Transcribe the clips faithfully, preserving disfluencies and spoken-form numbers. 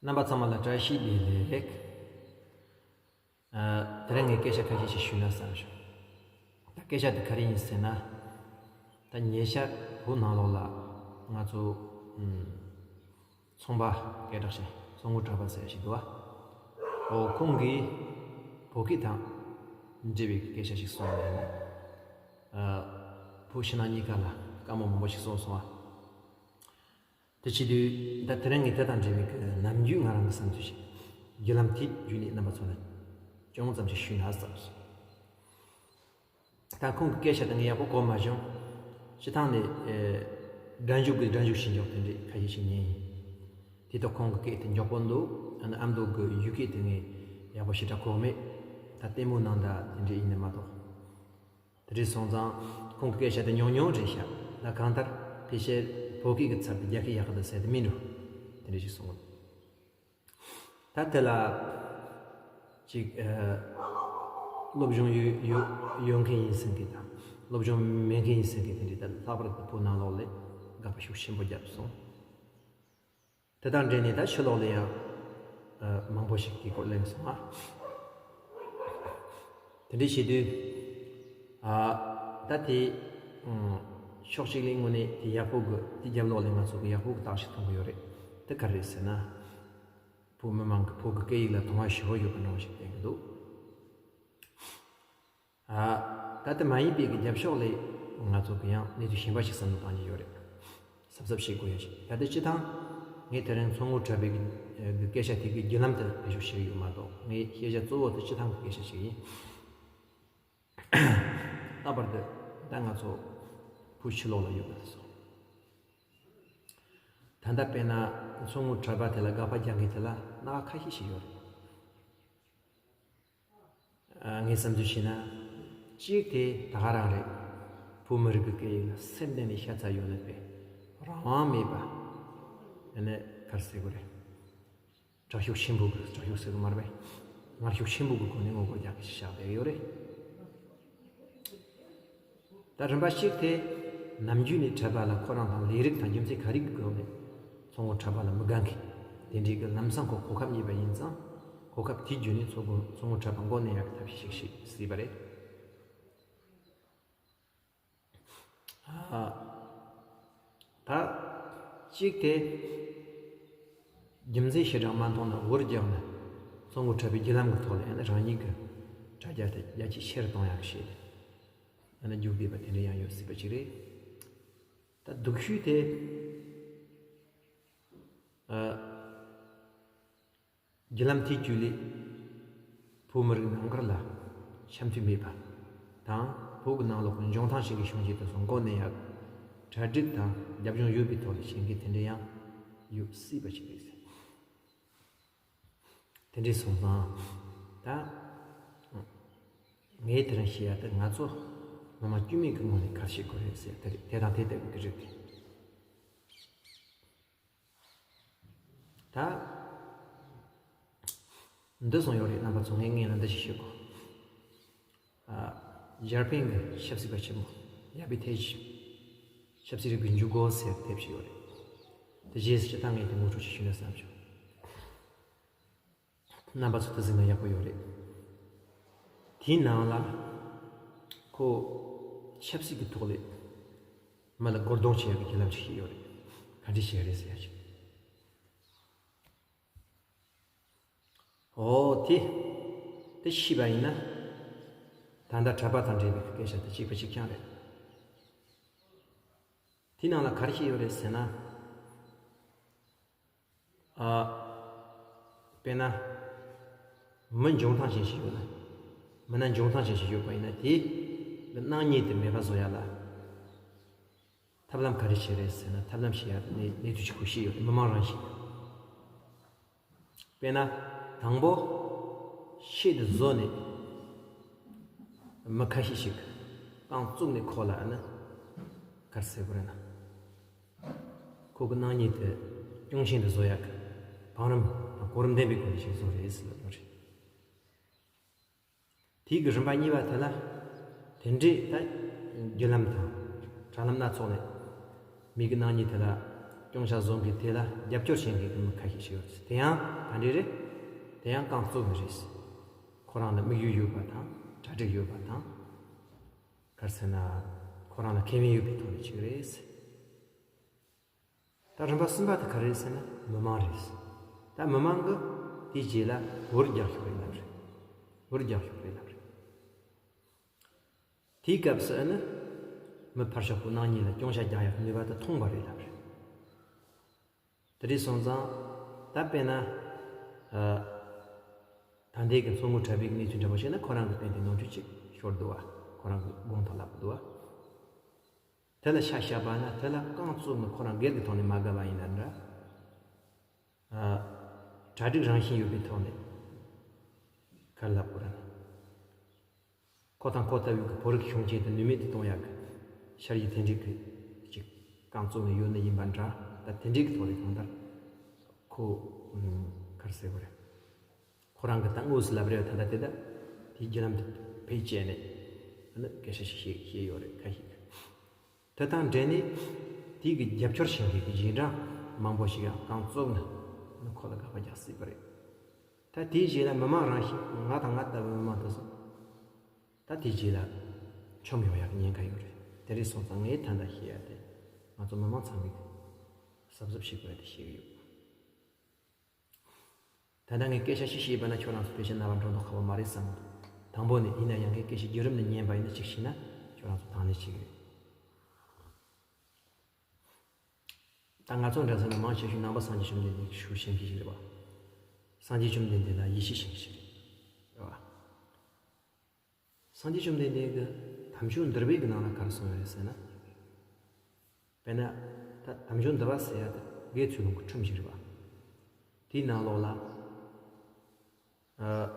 རྣམ་པ་ཚང་མ་ལ་བཀྲ་ཤིས་བདེ་ལེགས། ཨ། དེ་རིང་ངས་སྐད་ཆ་ཁ་ཤས་ཤིག་ཞུས་ན་བསམ་བྱུང་། ད་སྐད་ཆ་དེ་ག་རེ་ཡིན་ཟེར་ན། ད་ཉེ་ཆར་བོད་ནང་ལོགས་ལ་ང་ཚོ་ཨུམ། ཚོང་པ་སྐད་གྲགས་ཅན་མཚོ་སྔོན་གྲགས་པ་ཟེར་ཞིག་འདུག་བ། འོ་ཁོང་གིས་བོད་སྐད་དང་འབྲེལ་བའི་སྐད་ཆ་ཞིག་གསུངས་ནས་ནི། ཨ། བོད་ཕྱི་ནང་གཉིས་ཀ་ལ་དཀའ་མོ་མང་པོ་ཞིག་སོང་སོང་བ། དེ་བྱེད་དུས་ད་དེ་རིང་ངས་དེ་དང་འབྲེལ་བའི་གི་ནམ་རྒྱུན་ང་རང་གི་བསམ་ཚུལ་ཞིག་བརྒྱུད་ལམ་དེ་བརྒྱུད་ནས་རྣམ་པ་ཚོ་ལ་ཅུང་ཙམ་ཞིག་ཞུས་ན་བསམ་སོང་། ད་ཁོང་གི་སྐད་ཆ་དེ་ངས་ཡག་པོ་གོ་མ་བྱུང་། སྤྱི་བཏང་ནས་ཨེ། སྒྲ་འཇུག་གི་སྒྲ་འཇུག་བྱེད་འཇོག་དེ་འདྲས་ཁ་ཤས་ཤིག་ཉན་ཡིན། དེ་ཐོག་ཁོང་གི་སྐད་དེ་མགྱོགས་པོ་འདུག་ཨ་ནི་ཨ་མདོ་གི་ཡུལ་སྐད་དེ་ངས་ཡག་པོ་ཞེ་དྲག་གོ་མེད། ད་ལྟད་མོ་ནང་ད་དེ་འདྲས་ཡིན་ནི་མ་གཏོགས། དེ་འདྲས་སོང་ཙང་ཁོང་གི་སྐད་ཆ་དེ་ཉུང་ཉུང་རེད་ཤག་ད་གང་ལྟར་ཕལ་ཆེར་བོད་སྐད་ཀྱི་ཚབ་ཏུ་རྒྱ་སྐད་ཡག་གི་འདུག་ཟེར་དེ་མིན་འགྲོ། དེ་འདྲས་ཞིག་གསུངས། ད་དེ་ལ་ཅིག་ཨ། སློབ་སྦྱོང་ཡོད་ཡོད་ཡོད་མཁན་ཡིན་ཟེར་མཁན་དང་སློབ་སྦྱོང་མེད་མཁན་ཡིན་ཟེར་མཁན་དེ་འདྲའི་ད་ལྷག་པར་དུ་བོད་ནང་ལོགས་ལ་དགག་པ་ཤུགས་ཆེན་པོ་བརྒྱབ་སོང་། དེ་དང་འབྲེལ་ནས་ད་ཕྱི་ལོགས་ལ་ཡང་ཨ། མང་པོ་ཞིག་གི་སྐོར་གླེང་སོང་ཨ། དེ་འདྲ་བྱེད་དུས་ཨ། ད་དེ་ཨ། ཕྱོགས་གཅིག་ལ་དངོས་གནས་དེ་ཡག་པོ་གི་དེ་རྒྱབ་ལོགས་ལ་ང་ཚོ་གི་ཡག་པོ་གི་རྟགས་ཤིག་མཐོང་གི་ཡོད་རེད། དེ་ག་རེ་རེད་ཟེར་ན། བོད་མི་མང་གིས་བོད་ཀྱི་སྐད་ཡིག་ལ་དུང་བ་ཞེ་པོ་ཡོད་པ་འདྲ་བོ་ཞིག་བསྟན་གྱི་འདུག་ཨ། ད་ལྟ་མ་ཡིན་པའི་གི་རྒྱབ་ཕྱོགས་ལས་ང་ཚོ་གི་ཡང་གནས་ཚུལ་གཞན་པ་ཞིག་བསམ་བློ་བཏང་གི་ཡོད་རེད། གཟབ་གཟབ་བྱེད་དགོས་ཡ་ཞིག་ད་ལྟ་སྤྱི་བཏང་ངས་དེ་རིང་མཚོ་སྔོན་གྲགས་པའི་གི་གི་སྐད་ཆ་དེ་གི་བརྒྱུད་ལམ་དེ་བེད་སྤྱོད་བྱེད་ཀྱི་ཡོད་མ་གཏོགས་ངའི་ཤེས་བྱ་གཙོ་བོ་དེ་སྤྱི་བཏང་གི་སྐད་ཆ་ཞིག་ཡིན། ལྷག་པར་དུ་ད་ང་ཚོ་བོད་ཕྱི་ལོགས་ལ་ཡོད་པ་དེ་ཚོ། ད་ལྟ་དཔེར་ན་མཚོ་སྔོན་གྲགས་པ་དེ་ལ་དགག་པ་རྒྱག་མཁན་དེ་ལ་སྣ་ཁ་ཁ་ཤས་ཤིག་ཡོད་རེད། ཨ། ངས་བསམ་ཚུལ་བྱས་ན། གཅིག་དེ་ད་ག་རང་རེད། བོད་མི་རིགས་ཀྱི་སྐད་ཡིག་ལ་སེམས་གཏིང་ནས་ཤ་ཚ་ཡོད་ནི་དཔེ། རང་དབང་མེད་པ། ཨ་ནི་ག་རེ་ཟེར་དགོས་རེད། དྲག་ཤུགས་ཆེན་པོ་གི་དྲག་ཤུགས་ཟེར་གི་མ་རེད་པས། ངར་ཤུགས་ཆེན་པོ་གི་སྒོ་ནས་ངོ་རྒོལ་རྒྱག་གི་ཞིག་བཞག་བསྡད་ཡོད་རེད། ད་རིམ་པ་གཅིག་དེ་ནམ་རྒྱུན་ནས་གྲྭ་པ་ལ་ཁོ་རང་དང་ལས་རིགས་དང་རྒྱུ་མཚན་ག་རེ་གི་སྒོ་ནས་མཚོ་སྔོན་གྲྭ་པ་ལ་མི་དགའ་མཁན་དེ་འདྲའི་གི་ལམ་སང་ཁོ་གོ་སྐབས་རྙེད་པ་ཡིན་ཙང་གོ་སྐབས་དེ་བརྒྱུད་ནས་མཚོ་སྔོན་མཚོ་སྔོན་གྲྭ་པ་མགོ་གནོན་ཡག་གི་ཐབས་ཤེས་ཤིག་ཤིག་སྲིད་པ་རེད། ཨ། ད་གཅིག་དེ་རྒྱུ་མཚན་ཞེ་དྲག་མ་མཐོང་ན་འུར་རྒྱག་ན་མཚོ་སྔོན་གྲྭ་པའི་བརྒྱུད་ལམ་གི་ཐོག་ལ་ཡང་ན་རང་ཉིད་ཀྱི་དྲ་རྒྱ་དེ་རྒྱ་ཆེ་ཆེར་གཏོང་ཡག་བྱེད། ཡང་ན་རྒྱུག་བསྡད་པ་དེ་འདྲ་ཡང་ཡོད་སྲིད་པ་ཅིག་རེད། ད་སྡུག་ཤོས་དེ། ཨ། བརྒྱུད་ལམ་དེའི་བརྒྱུད་ལས། བོད་མི་རིགས་ནང་ཁུལ་ལ་འཆམ་མཐུན་མེད་པ་དང་བོད་ཀྱི་ནང་ལོགས་ཀྱི་འཇོན་ཐང་ཞིག་གི་བྱུང་རྗེས་དེ་ཚོ་མགོ་གནོན་ཡག་གྲ་སྒྲིག་དང་རྒྱབ་ལྗོངས་ཡོད་པའི་ཐོག་ལ་བྱེད་མཁན་དེ་འདྲ་ཡང་ཡོད་སྲིད་པ་ཞིག་རེད། དེ་འདྲ་སོང་ཙང་ད་ངས་དེ་རིང་བཤད་ཡ་དེ་ང་ཚོ་མི་མང་དཀྱུས་མའི་གི་ངོས་ནས་ག་རེ་བྱེད་དགོས་རེད་ཟེར་དེ་རེད། དེ་དང་དེ་ལྟ་བུའི་གི་རིགས་དེ། ད་འདི་གསུངས་ཡོད་རེད། རྣམ་པ་ཚོ་ངས་སྔོན་ལ་འདི་ཞིག་ཤོད་དགོས། ཨ། འཇར་པན་གྱི་ཆབ་སྲིད་པ་ཆེན་མོ་ཡ་པི་ཐེ་ཇི། ཆབ་སྲིད་རིག་པའི་འཇུག་སྒོ་ཟེར་དེབ་ཞིག་ཡོད་རེད། དེ་རྗེས་སུ་ད་ངས་དེ་ངོ་སྤྲོད་ཅིག་ཞུས་ན་བསམ་བྱུང་། རྣམ་པ་ཚོ་དེ་གཟིགས་ན་ཡག་པོ་ཡོད་རེད། དེའི་ནང་ལ་ཁོ་ཆབ་སྲིད་ཀྱི་ཐོག་ལས་མི་ལ་རྒོལ་རྡུང་བྱེད་ཡག་གི་བརྒྱུད་ལམ་ཞིག་ཡོད་རེད། ག་འདྲ་བྱས་རེད་ཟེར་ཡ་ཞིག་འོ་དེ། དེ་ཤེས་པ་ཡིན་ན། ད་ལྟ་གྲྭ་པ་དང་འབྲེལ་བའི་སྐད་ཆ་དེ་གཅིག་པ་གཅིག་རྐྱང་རེད། དེའི་ནང་ལ་ག་རེ་བཤད་ཡོད་རེད་ཟེར་ན། ཨ། དཔེར་ན། མི་འཇོན་ཐང་ཅན་ཞིག་ཡོད་ན། མི་སྣ་འཇོན་ཐང་ཅན་ཞིག་ཡོད་པ་ཡིན་ན་དེ། གི་སྣང་བརྙན་དེ་མེད་པ་བཟོ་ཡ་ལ། ཐབས་ལམ་ག་རེ་བྱས་རེད་ཟེར་ན་ཐབས་ལམ་བྱེད་ཡ་དེ་ནི་གནས་ཚུལ་གཅིག་པུ་བཤད་ཡོད་རེད། མི་མང་རང་བཞིན། དཔེར་ན། དང་པོ། ཤེད་དེ་བཟོ་ནས། མི་ཁ་ཤས་ཤིག་རྐང་བཙུགས་ནས་ཁོ་ལ་ནི། ག་རེ་ཟེར་དགོས་རེད་ན། ཁོ་གི་སྣང་བརྙན་དེ་སྐྱོན་ཅན་དུ་བཟོ་ཡག་གི་བང་རིམ་དང་གོ་རིམ་ལྡན་པའི་སྒོ་ནས་ཞིག་བཟོ་རེད་ཟེར་ལབ་པ་རེད། དེའི་གི་རིམ་པ་གཉིས་པ་དེ་ལ་དེ་འདྲའི་ད་བརྒྱུད་ལམ་དང་དྲ་ལམ་སྣ་ཚོགས་ནས་མི་གི་སྣང་བརྙན་དེ་ལ་ སྐྱོང་བྱ་བཟོ་མཁན་དེ་ལ་རྒྱབ་སྐྱོར་བྱེད་མཁན་གྱི་མི་ཁ་ཤས་ཤིག་ཡོད་རེད། དེ་ཡང་ག་འདྲ་རེད། དེ་ཡང་རྐང་བཙུགས་ནི་རེད། ཁོ་རང་ལ་དམིགས་ཡུལ་ཡོད་པ་དང་གྲ་སྒྲིག་ཡོད་པ་དང་། ག་རེ་ཟེར་ན། ཁོ་རང་ལ་ཁེ་ཕན་ཡོད་པའི་ཐོག་ནས་བྱེད་ཀྱི་རེད། ད་རིམ་པ་གསུམ་པ་དེ་ག་རེ་རེད་ཟེར་ན་མི་མང་རེད། ད་མི་མང་གིས་དེའི་རྗེས་ལ་འུར་རྒྱག་ཤོག་རེད་ལབ་རེད། འུར་རྒྱག་ཤོག་རེད་ལབ་རེད། དེའི་སྐབས་སུ་ཨ་ནི་མི་ཕར་ཕྱོགས་པོ་ནང་གཉིས་ལ་སྐྱོང་བྱ་རྒྱག་ཡག་ནུས་པ་དེ་ཐོངས་པ་རེད་ལབ་རེད། དེ་འདྲ་སོང་ཙང་ད་དཔེར་ན། ཨ། ད་ལྟའི་གི་མཚོ་སྔོན་གྲྭ་པའི་གནས་ཚུལ་འདྲ་པོ་བཤད་ན་ཁོ་རང་གི་སྟེང་དེ་ནོར་འཁྲུལ་ཅིག་ཤོར་འདུག་བ། ཁོ་རང་གི་དགོངས་དག་ལབ་འདུག་བ། དེ་ལ་ཆ་བཞག་པ་ན་དེ་ལ་རྐང་བཙུགས་ནས་ཁོ་རང་སྒེར་གྱི་ཐོག་ནས་མ་དགའ་བ་ཡིན་ན་འདྲ། ཨ། གྲ་སྒྲིག་རང་བཞིན་ཡོད་པའི་ཐོག་ནས་ག་རེ་ལབ་དགོས་རེད། ཁོ་དང་ཁོ་ལྟ་བུའི་གི་བོད་རིགས་གཞོན་སྐྱེས་དེ་ནུས་མེད་དུ་གཏོང་ཡག་གི་ཤར་གྱི་དེ་འདྲའི་གི་ཅིག་རྐང་བཙུགས་ནས་ཡོད་ནི་ཡིན་པ་འདྲ། ད་དེ་འདྲའི་གི་ཐོག་ནས་གང་ལྟར་ཁོ་ག་རེ་ཟེར་དགོས་རེད། ཁོ་རང་གི་ད་དངོས་སུ་ལབ་རེད་བ། ད་ལྟ་དེ་ད་དེའི་བརྒྱུད་ལམ་དེ་བེད་སྤྱད་ནས་ཨ་ནི་སྐད་ཆ་ཞིག་བཤད་བཤད་ཡོད་རེད། ཁ་ཤས་ཀྱིས། དེ་དང་འབྲེལ་ནས་དེའི་གི་རྒྱབ་སྐྱོར་བྱེད་མཁན་གྱི་རྗེས་འབྲང་མང་པོ་ཞིག་ཡང་རྐང་བཙུགས་ནས་ཨ་ནི་ཁོ་ལ་དགག་པ་རྒྱག་སྲིད་པ་རེད། ད་དེའི་རྗེས་ལ་མི་མང་རང་བཞིན་ང་དང་ང་ལྟ་བུའི་མི་མང་དེ་ཚོ་ད་དེའི་རྗེས་ལ་མཆོང་ཡོང་ཡག་ཉེན་ཁ་ཡོད་རེད། དེ་འདྲ་སོང་ཙང་ངས་ད་ལྟ་བཤད་ཡ་དེ་ང་ཚོ་མི་མང་ཚང་མས་གཟབ་གཟབ་བྱེད་དགོས་ཡ་དེ་བཤད་ཀྱི་ཡོད། ད་ལྟ་ངས་སྐད་ཆ་ཞིག་བཤད་པ་ན་ཁྱོད་རང་ཚོ་ཕལ་ཆེར་རྣ་བ་འགྲོ་མདོག་ཁ་པོ་མ་རེད་བསམ་གི་འདུག་དང་པོ་ནས་ཡིན་ན་ཡང་ངས་སྐད་ཆ་བརྒྱུད་རིམ་ནས་ཉན་པ་ཡིན་ན་གཅིག་བྱས་ན་ཁྱོད་རང་ཚོ་དང་ལེན་བྱེད་ཀྱི་རེད། ད་ང་ཚོ་འདྲ་ཟེར་ན་མང་ཆེ་ཤོས་ནང་པ་སངས་རྒྱས་བཅོམ་ལྡན་འདས་ཀྱི་ཞུ་ཞེན་གྱི་ཞིག་རེད་བ། སངས་རྒྱས་བཅོམ་ལྡན་འདས་ལ་ཡིད་ཆེས་ཞེན་གྱི་ཞིག་རེད་བ། སངས་རྒྱས་བཅོམ་ལྡན་འདས་ཀྱི་དམ་ཆོས་འདུལ་བའི་གི་ནང་ལ་ག་རེ་གསུངས་ཡོད་རེད་ཟེར་ན། དཔེར་ན། ད་དམ་ཆོས་འདུལ་བ་ཟེར་ཡ་དེ་དགེ་ཚུལ་སློང་གི་ཁྲིམས་ཤིག་རེད་བ། དེའི་ནང་ལོགས་ལ། ཨ།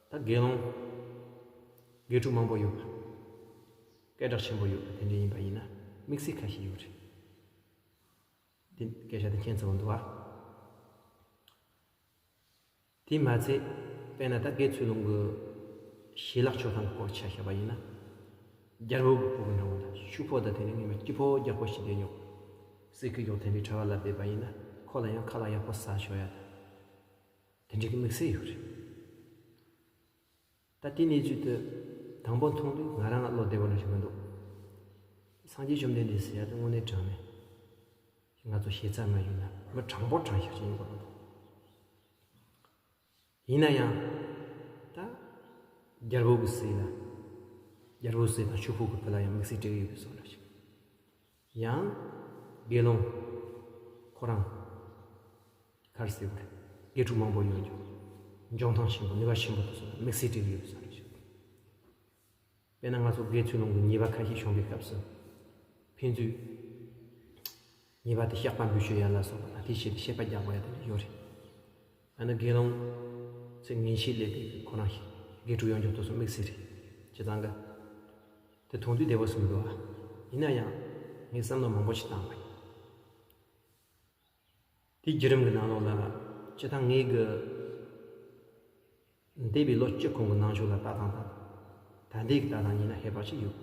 ད་དགེ་སློང་། དགེ་ཕྲུག་མང་པོ་ཡོད་པ། སྐད་གྲགས་ཆེན་པོ་ཡོད་པ་དེ་འདྲ་ཡིན་པ་ཡིན་ན་དམིགས་བསལ་ཁ་ཤས་ཡོད་རེད། དེ་སྐད་ཆ་དེ་མཁྱེན་ཚར་བ་འདུག་ཨ། དེ་མ་ཚད། དཔེར་ན་ད་དགེ་ཚུལ་སློང་གི་ཞལ་ལག་མཆོད་སྟངས་སྐོར་ཆ་བཞག་པ་ཡིན་ན། རྒྱལ་པོ་གི་ཕྲུ་གུ་འདྲ་བོ་དང་ཕྱུག་པོ་དང་དེ་ནས་ངེས་མེད་སྐྱིད་པོ་རྒྱགས་པོ་ཞིག་བསྡད་ཡོད། སྲས་སྐུ་མགྱོགས་འཐེན་པའི་གྲྭ་པ་ལ་བསྡད་པ་ཡིན་ན་ཁོ་ལ་ཡང་ཁ་ལག་ཡག་པོ་ཟ་ཆོག་ཡ་དང་། དེ་འདྲའི་གི་དམིགས་བསལ་ཡོད་རེད། ད་དེ་གནས་ཚུལ་དེ་དང་པོ་མཐོང་དུས་ང་རང་ལ་བློ་བདེ་པོ་འདྲ་ཞིག་མི་འདུག་སངས་རྒྱས་བཅོམ་ལྡན་འདས་ཟེར་ཡ་དེ་དངོས་གནས་དྲང་གནས་ང་ཚོ་ཤེས་ཚད་མ་ཡོད་ན་མི་དྲང་པོ་དྲང་ཤག་ཅིག་ཡིན་པ་རེད། ཡིན་ན་ཡང་། ད། རྒྱལ་པོ་གི་སྲས་ལ། རྒྱལ་པོའི་སྲས་དང་ཕྱུག་པོ་གི་བུ་ལ་ཡང་དམིགས་བསལ་སྤྲད་ཀྱི་ཡོད་པའི་བཟོ་འདྲ་ཞིག་ཡང་། དགེ་སློང་། ཁོ་རང་། ག་རེ་ཟེར་དགོས་རེད། དགེ་ཕྲུག་མང་པོ་ཡོང་རྒྱུ། འཇོན་ཐང་ཆེན་པོ་ནུས་པ་ཆེན་པོ་དེ་ཚོ་ལ་དམིགས་བསལ་སྤྲད་ཀྱི་ཡོད་པའི་བཟོ་འདྲ་ཞིག་དཔེར་ན་ང་ཚོ་དགེ་ཚུལ་སློང་གི་ཉེས་པ་ཁ་ཤས་བྱུང་བའི་སྐབས་སུ། ཕན་ཚུན། ཉེས་པ་དེ་བཤགས་པ་འབུལ་ཞུ་ཡ་ལ་སོགས་པ་དང་དེ་བྱས་ཏེ་བཤད་པ་རྒྱག་དགོས་ཡ་དེ་འདྲ་ཡོད་རེད། ཨ་ནི་དགེ་སློང་ཚེ་ངན་ཤེས་ལས་དེ་ཁོ་རང་ཞིག་དགེ་ཕྲུག་ཡོང་རྒྱུ་དེ་ཚོ་དམིགས་བསལ་རེད། བྱས་ཙང་གི། དེ་མཐོང་དུས་བདེ་པོ་ཟིན་འདུག་ཨ། ཡིན་ན་ཡང་། ངས་བསམ་བློ་མང་པོ་ཞིག་བཏང་བ་ཡིན། དེའི་བརྒྱུད་རིམ་གྱི་ནང་ལོགས་ལ། སྤྱིར་བཏང་ངའི་གི། འདས་པའི་ལོ་བཅུ་གོང་གི་ནང་ཆོས་ལ་ལྟ་སྟངས་དང་། ད་ལྟའི་གི་ལྟ་སྟངས་གཉིས་ན་ཁྱད་པར་ཅིག་ཡོད།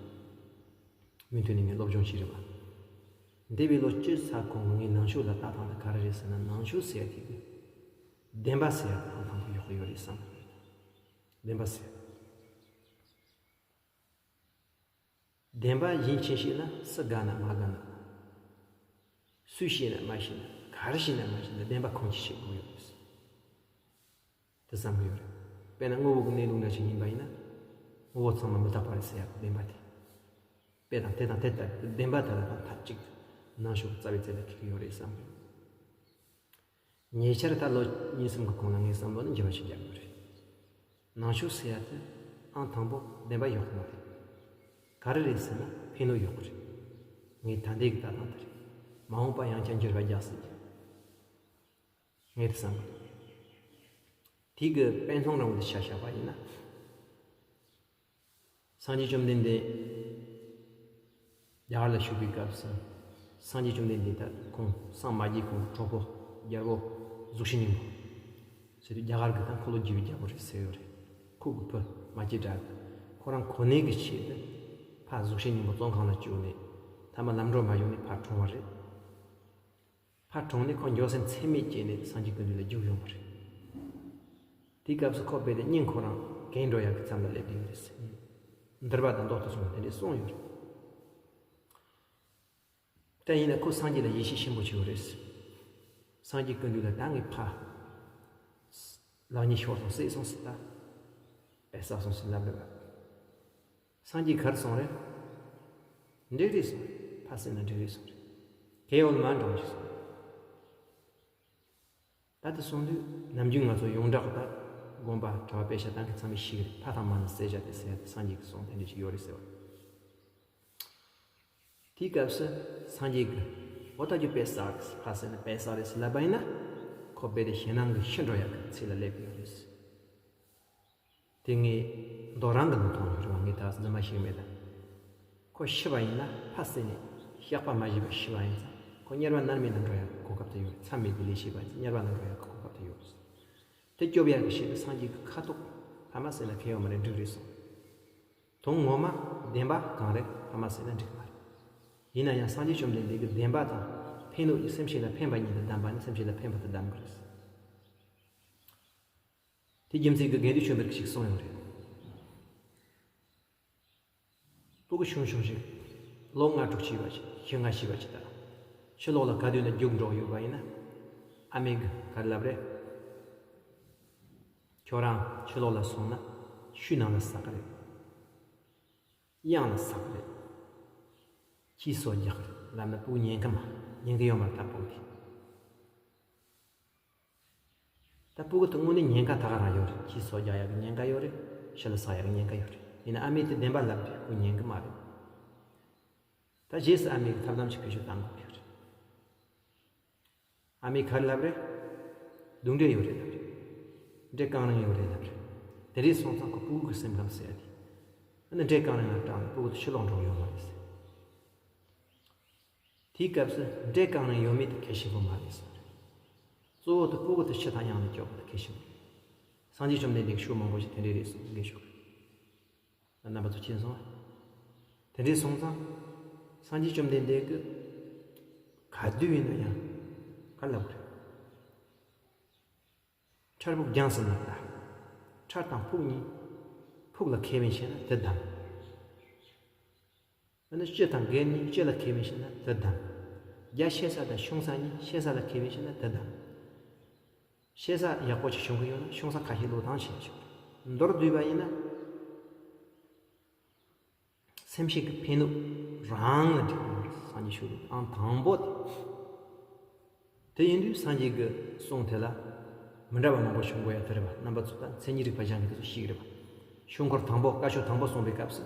མུ་མཐུད་ནས་ངས་སློབ་སྦྱོང་བྱས་རེད་བ། འདས་པའི་ལོ་བཅུ་ཚར་གོང་གི་ངའི་ནང་ཆོས་ལ་ལྟ་སྟངས་དེ་ག་རེ་རེད་ཟེར་ན་ནང་ཆོས་ཟེར་ཡ་དེ་གི། བདེན་པ་ཟེར་ཡ་དེ་ཨང་དང་པོ་ཡོད་ཀྱི་ཡོད་རེད་བསམ་གི་ཡོད། བདེན་པ་ཟེར་ཡ་དེ། བདེན་པ་ཡིན་ཕྱིན་ཞིག་ལ་སུ་དགའ་ན་མ་དགའ་ན། སུས་ཤེས་ན་མ་ཤེས་ན་ག་རེ་ཤེས་ན་མ་ཤེས་ན་བདེན་པ་ཁོང་གིས་ཤེས་དགོས་ཡོད་རེད། དེ་བསམ་གི་ཡོད་རེད། དཔེར་ན་དངོས་པོ་གི་གནས་ལུགས་འདྲ་ཞིག་ཡིན་པ་ཡིན་ན། དངོས་པོ་ཚང་མ་མི་རྟག་པ་རེད་ཟེར་ཡག་བདེན་པ་དེ། དཔེ་དང་དེ་དང་དེ་ལྟར་བདེན་པ་དེ་ལ་དང་མཐའ་གཅིག་ནང་ཆོས་ཀྱི་རྩ་བའི་རྩེ་ལ་འཁེལ་གི་ཡོད་རེད་བསམ་གི་ཡོད། ཉེ་ཆར་ད་ལོ་གཉིས་གསུམ་གྱི་གོང་ལ་ངས་བསམ་བློ་ནི་འགྱུར་བ་ཞིག་བརྒྱབ་ཡོད་རེད། ནང་ཆོས་ཟེར་ཡ་དེ་ཨང་དང་པོ་བདེན་པ་ཡོད་མ་རེད། ག་རེ་རེད་ཟེར་ན་ཕན་ནུས་ཡོད་གི་རེད། ངས་ད་ལྟའི་གི་ལྟ་སྟངས་དེ་རེད། མ་འོངས་པ་ཡང་བསྐྱར་འགྱུར་བ་རྒྱག་སྲིད་ཀྱི། ངས་དེ་བསམ་གི་འདུག་དེ་གི་དཔེ་མཚོན་རང་བཞིན་ཆ་བཞག་པ་ཡིན་ན། སངས་རྒྱས་བཅོམ་ལྡན་འདས་རྒྱ་གར་ལ་བཞུགས་པའི་སྐབས་སུ། སངས་རྒྱས་བཅོམ་ལྡན་འདས་དང་ཁོང་སངས་མ་རྒྱས་གོང་གི་གྲོགས་པོ་རྒྱལ་པོ་གཟུགས་ཅན་སྙིང་པོ་ཟེར་དུས་རྒྱ་གར་གྱི་དང་འཁོར་ལོ་བསྒྱུར་བའི་རྒྱལ་པོ་རེད་ཟེར་ཡོད་རེད། ཁོ་གི་བུ་མ་སྐྱེས་དགྲ་གི་ཁོ་རང་གོ་གནས་ཀྱི་ཆེད་དུ་ཕར་གཟུགས་ཅན་སྙིང་པོ་བཙོན་ཁང་ལ་བཅུག་ནས་མཐའ་མ་ལམ་འགྲོ་མ་བྱུང་ནས་ཕར་གྲོངས་པ་རེད། ཁ་གྲོངས་ནས་ཁོ་འགྱོད་སེམས་ཚད་མེད་སྐྱེས་ནས་སངས་རྒྱས་ཀྱི་མདུན་ལ་རྒྱུགས་ཡོང་བ་རེད། དེའི་སྐབས་སུ་ཁོ་རྦད་དེ་སྙིང་ཁོ་རང་གས་འགྲོ་ཡག་གི་མཚམས་ལ་སླེབས་ཡོད་རེད་ཟེར། འདུལ་བ་དང་མདོ་སྟོད་གསུམ་ལ་དེ་འདྲས་གསུངས་ཡོད་རེད། ད་ཡིན་ན་ཁོ་སངས་རྒྱས་ལ་ཡིད་ཆེས་ཆེན་པོ་བྱས་ཡོད་རེད། སངས་རྒྱས་ཀྱི་མདུན་ལ་ད་ངས་ཕར་ལག་གཉིས་ཤོར་སོང་བསད་སོང་ཟེར། ད་དཔེ་བསགས་སོང་ཟེར་ལབ་ལབ། སངས་རྒྱས་ག་རེ་གསུངས་རེད། འགྲིག་རེད་གསུངས་རེད། ཕར་བསད་ན་འགྲིག་རེད་གསུངས་རེད། གས་ཡོད་ལ་མ་འགྲོ་ཞེས་གསུངས་རེད། ད་དེ་གསུངས་དུས་ནམ་རྒྱུན་ང་ཚོ་ཡོངས་གྲགས་ད་དགོན་པ་གྲྭ་པ་དཔེ་ཆ་ལྟ་མཁན་ཚང་མས་ཤེས་ཀྱི་རེད། ཕ་དང་མ་ནི་བསད་བཞག་དེ་ཟེར་ཡ་དེ་སངས་རྒྱས་ཀྱི་གསུང་དེ་འདྲ་ཞིག་ཡོད་རེད་ཟེར་བ། དེའི་སྐབས་སུ་སངས་རྒྱས་ཀྱིས་འོ་ད་རྒྱུ་དཔེ་བསགས་རེད་ཕ་བསད་ན་དཔེ་བསགས་རེད་ཟེར་ལབ་པ་ཡིན་ན། ཁོ་རྦད་དེ་ཞེད་སྣང་གིས་ཤི་འགྲོ་ཡག་གི་ཚད་ལ་སླེབས་ཡོད་རེད། དེ་ངས་མདོ་རང་གི་ནང་མཐོང་ཡོད་རེད་བ། ངས་ད་རྫུན་མ་ཞིག་མེད་ད། ཁོ་ཤི་བ་ཡིན་ན་ཕ་བསད་ནས་བཤགས་པ་མ་བྱས་པར་ཤི་བ་ཡིན་ཙང་ཁོ་དམྱལ་བ་མནར་མེད་ལ་འགྲོ་ཡག་གི་གོ་སྐབས་དེ་ཡོད་རེད། མཚམས་མེད་པའི་ལས་བྱས་པ་ཡིན་ཙང་དམྱལ་བ་ལ་འགྲོ་ཡག་གི་གོ་སྐབས་དེ་ཡོད་རེད། དེ་སྐྱོབ་ཡག་གི་ཆེད་དུ་སངས་རྒྱས་ཀྱི་ཁ་ཐོག་ཕ་མ་བསད་ན་ཁེ་ཡོད་མ་རེད། འགྲིག་རེད་གསུངས། དོན་ངོ་མ་བདེན་པ་གང་རེད། ཕ་མ་བསད་ན་འགྲིག་མ་རེད། ཡིན་ན་ཡང་སངས་རྒྱས་བཅོམ་ལྡན་འདས་ཀྱིས་བདེན་པ་དང་ཕན་གནོད་ཀྱི་སེམས་ཅན་ལ་ཕན་པ་གཉིས་དེ་བདམས་པ་ནི་སེམས་ཅན་ལ་ཕན་པ་དེ་བདམས་དགོས་རེད། དེ་རྒྱུ་མཚན་གྱིས་དགེ་འདུན་ཆོས་འཕེལ་གྱིས་ཞིག་གསུངས་ཡོད་རེད། སྤུ་གུ་ཆུང་ཆུང་ཞིག་ལོ་ལྔ་དྲུག་ཅིག་བ་ཞིག་བཞི་ལྔ་ཞིག་བ་ཞིག་དང་། ཕྱི་ལོགས་ལ་ག་དུས་ན་རྒྱུགས་འགྲོ་ཡོད་པ་ཡིན་ན། ཨ་མས་ག་རེ་ལབ་རེད། ཁྱོད་རང་ཕྱི་ལོགས་ལ་སོང་ན་ཤུལ་ནང་ལ་ཟ་གི་རེད། གཡང་ལ་ཟ་གི་རེད། ཁྱིས་སོ་རྒྱག་གི་རེད་ལབ་ན་སྤུ་གུ་ཉན་གི་མ། ཉན་གི་ཡོད་མ་རེད་ད་སྤུ་གུ་དེ། ད་སྤུ་གུ་དེ་དངོས་གནས་ཉེན་ཁ་ད་ག་རང་ཡོད་རེད། ཁྱིས་སོ་རྒྱག་ཡག་གི་ཉེན་ཁ་ཡོད་རེད། ཤི་ལ་ཟག་ཡག་གི་ཉེན་ཁ་ཡོད་རེད། ཡིན་ན་ཨ་མས་དེ་བདེན་པ་ལབ་དུས་ཁོ་ཉན་གི་མ་རེད། ད་རྗེས་སུ་ཨ་མས་ཐབས་ལམ་ཅིག་བེད་སྤྱོད་གཏང་དགོས་ཀྱི་རེད། ཨ་མས་ག་རེ་ལབ་རེད། རྡུང་འདྲེ་ཡོད་རེད་ལབ་རེད། འདྲེ་རྐང་རིང་ཡོད་རེད་ལབ་རེད། དེ་འདྲས་སོང་ཙང་ཁོ་སྤུ་གུ་གི་སེམས་ཁམས་ཟེར་ཡ་དེ། ཨ་ནི་འདྲེ་རྐང་རིང་ལ་སྐྲག་ནས་སྤུ་གུ་དེ་ཕྱི་ལོགས་འགྲོ་གི་ཡོད་མ་རེད་ཟེར། དེའི་སྐབས་སུ་འདྲེ་རྐང་རིང་ཡོད་མེད་དེ་གལ་ཆེན་པོ་མ་རེད་ཟེར། གཙོ་བོ་དེ་སྤུ་གུ་དེ་ཕྱི་དང་ཡང་ནས་སྐྱོབ་པ་དེ་གལ་ཆེན་པོ་རེད། སངས་རྒྱས་བཅོམ་ལྡན་འདས་ཀྱིས་ཤུགས་མང་པོ་ཞིག་དེ་འདྲས་རེད་གསུངས་དགེ་ཤོག་རེད། རྣམ་པ་ཚོ་མཁྱེན་སོང་ཨ། དེ་འདྲས་སོང་ཙང་། སངས་རྒྱས་བཅོམ་ལྡན་འདས་ཀྱིས་ག་དུས་ཡིན་ན་ཡང་ག་ལབ་དགོས་རེད། ཁྲར་ཕུག་རྒྱང་སུ་ན་ལ། ཁྲར་དང་ཕུག་གཉིས། ཕུག་ལ་ཁེ་ཕན་བྱས་ན་དེ་བདམས། འདི་ནི་སྤྱི་དང་སྒེར་གཉིས་སྤྱི་ལ་ཁེ་ཕན་བྱས་ན་དེ་བདམས། རྒྱ་ཤེ་ས་དང་ཤོང་ས་གཉིས་ཤེ་ས་ལ་ཁེ་ཕན་བྱས་ན་དེ་བདམས། ཤེ་ས་ཡག་པོ་ཅིག་བྱུང་གི་ཡོད་ན་ཤོང་ས་ཁ་ཤས་བློས་བཏང་བྱས་ཆོག་མདོར་བསྡུས་པ་ཡིན་ན། སེམས་ཤེས་ཀྱི་ཕན་གནོད་རང་ལ་འགྲིག་པ་ཡིན། སངས་རྒྱས་ཤུགས་ལུགས་ཨང་དང་པོ་དེ། དེ་ཡིན་དུས་སངས་རྒྱས་ཀྱི་གསུང་དེ་ལ་མི་འདྲ་བ་མང་པོ་བྱུང་དགོས་ཡ་དེ་རེད་པ། རྣམ་པ་ཚོ་ད་མཚན་ཉིད་རིག་པ་སྦྱང་མཁན་དེ་ཚོ་ཤེས་ཀྱི་རེད་པ། ཆོས་འཁོར་དང་པོ་བཀའ་ཆོས་དང་པོ་གསུངས་པའི་སྐབས་སུ་